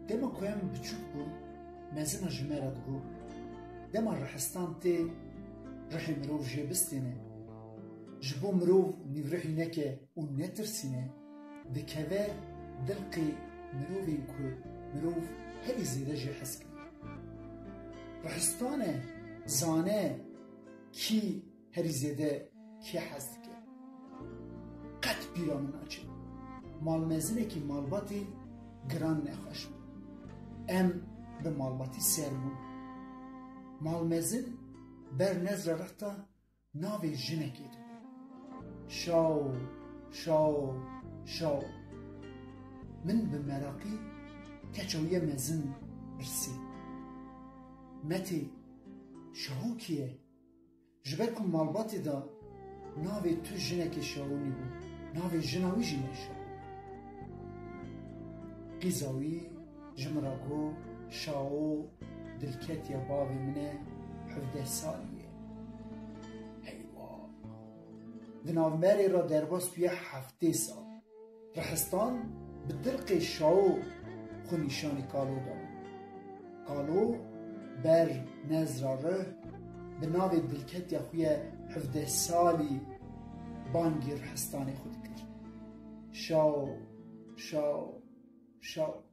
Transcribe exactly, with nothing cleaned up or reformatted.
Dema ku em biçûk bûn, mezina ji me re digot, dema rihistan tê, rihê mirov jê bistêne. Ji bo mirov nîvrihî neke û netirsîne, dikeve dilqê mirovên ku mirov herî zêde jê hez kir. Rihistan e, zane kî herî zêde kê hez dike. Qet bîra min naçe. Malmezinekî malbatê giran nexweş bû. Em bi malbatî ser bûn. Malmezin ber nezra rihta navê jinekê dibû. Şao, şao, şao. Min bi meraqî keça wî ye mezin pirsî. Metê, şao kî ye? Ji ber ku malbatê de navê tu jinekê şawonî bû, navê jina wî jî ne şawo. Qîza wî ji min re got, şawo dilketiya bavê min e, hevdeh salî ye. Heywa! Di navberê re derbas bûye heftê sal. Rihistan bi dilqê şawo xwe nîşanî kalo da. Kalo ber nezra rih bi navê dilketiya xwe ye hevdeh salî bangî rihistanê xwe dikir. Şawo, şawo, şawo.